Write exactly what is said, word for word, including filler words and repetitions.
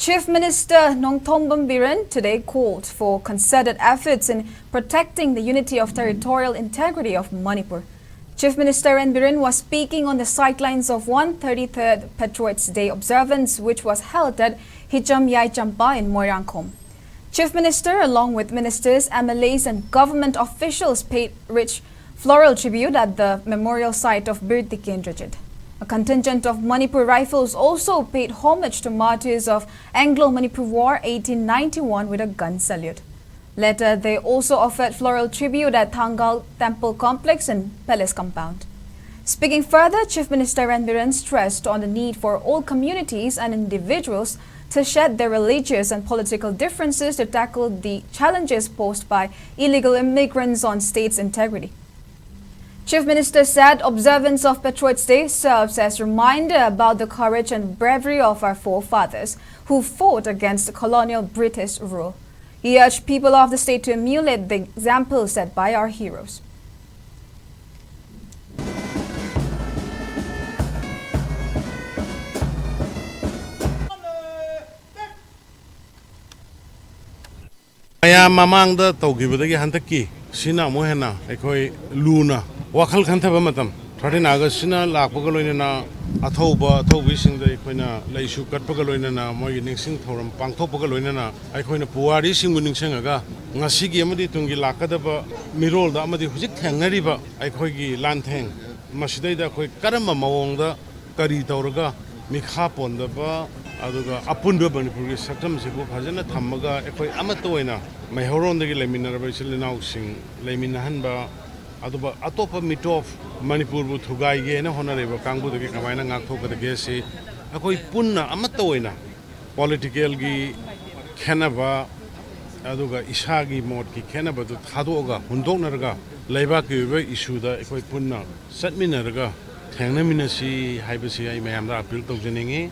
Chief Minister Nongthombam Biren today called for concerted efforts in protecting the unity of territorial integrity of Manipur. Chief Minister N Biren was speaking on the sidelines of one thirty-third Patriots' Day observance, which was held at Hicham Yaichampa in Moirangkhom. Chief Minister, along with ministers, M L As, and government officials, paid rich floral tribute at the memorial site of Bir Tikendrajit. A contingent of Manipur Rifles also paid homage to martyrs of Anglo-Manipur War eighteen ninety-one with a gun salute. Later, they also offered floral tribute at Thangal Temple Complex and Palace Compound. Speaking further, Chief Minister N Biren stressed on the need for all communities and individuals to shed their religious and political differences to tackle the challenges posed by illegal immigrants on state's integrity. Chief Minister said observance of Patriots' Day serves as reminder about the courage and bravery of our forefathers who fought against colonial British rule. He urged people of the state to emulate the example set by our heroes. ꯃꯌꯥꯝ ꯃꯃꯥꯡꯗ ꯇꯧꯈꯤꯕꯗꯒꯤ ꯍꯟꯗꯛꯀꯤ ꯁꯤꯅ ꯑꯃꯨꯛ ꯍꯦꯟꯅ ꯑꯩꯈꯣꯏ ꯂꯨꯅ ꯋꯥꯈꯜ ꯈꯟꯊꯕ ꯃꯇꯝ꯫ Thirteen August ꯁꯤꯅ ꯂꯥꯛꯄꯒ ꯂꯣꯏꯅꯅ ꯑꯊꯧꯕ ꯑꯊꯧꯕꯤꯁꯤꯡꯗ ꯑꯩꯈꯣꯏꯅ ꯂꯩꯁꯨ ꯀꯠꯄꯒ ꯂꯣꯏꯅꯅ ꯃꯣꯏꯒꯤ ꯅꯤꯡꯁꯤꯡ ꯊꯧꯔꯝ ꯄꯥꯡꯊꯣꯛꯄꯒ ꯂꯣꯏꯅꯅ ꯑꯩꯈꯣꯏꯅ ꯄꯨꯋꯥꯔꯤꯁꯤꯡꯕꯨ ꯅꯤꯡꯁꯤꯡꯉꯒ ꯉꯁꯤꯒꯤ ꯑꯃꯗꯤ ꯇꯨꯡꯒꯤ ꯂꯥꯛꯀꯗꯕ ꯃꯤꯔꯣꯜꯗ ꯑꯃꯗꯤ ꯍꯧꯖꯤꯛ ꯊꯦꯡꯅꯔꯤꯕ ꯑꯩꯈꯣꯏꯒꯤ ꯂꯥꯟꯊꯦꯡ ꯃꯁꯤꯗꯩꯗ ꯑꯩꯈꯣꯏ ꯀꯔꯝꯕ ꯃꯑꯣꯡꯗ ꯀꯔꯤ ꯇꯧꯔꯒ ꯃꯤꯈꯥ ꯄꯣꯟꯗꯕ ꯑꯗꯨꯒ ꯑꯄꯨꯟꯕ ꯃꯅꯤꯄꯨꯔꯒꯤ ꯁꯛꯇꯝꯁꯤꯕꯨ ꯐꯖꯅ ꯊꯝꯃꯒ ꯑꯩꯈꯣꯏ ꯑꯃꯠꯇ ꯑꯣꯏꯅ ꯃꯩꯍꯧꯔꯣꯟꯗꯒꯤ ꯂꯩꯃꯤꯟꯅꯔꯕ ꯏꯆꯤꯜ ꯏꯅꯥꯎꯁꯤꯡ ꯂꯩꯃꯤꯟꯅꯍꯟꯕ, ꯑꯗꯨꯒ ꯑꯇꯣꯞꯄ ꯃꯤꯇꯣꯞ ꯃꯅꯤꯄꯨꯔꯕꯨ ꯊꯨꯒꯥꯏꯒꯦꯅ ꯍꯣꯠꯅꯔꯤꯕ ꯀꯥꯡꯕꯨꯗꯒꯤ ꯀꯃꯥꯏꯅ ꯉꯥꯛꯊꯣꯛꯀꯗꯒꯦ ꯁꯤ ꯑꯩꯈꯣꯏ ꯄꯨꯟꯅ ꯑꯃꯠꯇ ꯑꯣꯏꯅ ꯄꯣꯂꯤꯇꯤꯀꯦꯜꯒꯤ ꯈꯦꯠꯅꯕ ꯑꯗꯨꯒ ꯏꯁꯥꯒꯤ ꯃꯣꯠꯀꯤ ꯈꯦꯠꯅꯕꯗꯨ ꯊꯥꯗꯣꯛꯑꯒ ꯍꯨꯟꯗꯣꯛꯅꯔꯒ ꯂꯩꯕꯥꯛꯀꯤ ꯑꯣꯏꯕ ꯏꯁꯨꯗ ꯑꯩꯈꯣꯏ ꯄꯨꯟꯅ ꯆꯠꯃꯤꯟꯅꯔꯒ ꯊꯦꯡꯅꯃꯤꯟꯅꯁꯤ ꯍꯥꯏꯕꯁꯤ ꯑꯩ ꯃꯌꯥꯝꯗ ꯑꯥꯄꯤꯜ ꯇꯧꯖꯅꯤꯡꯏ꯫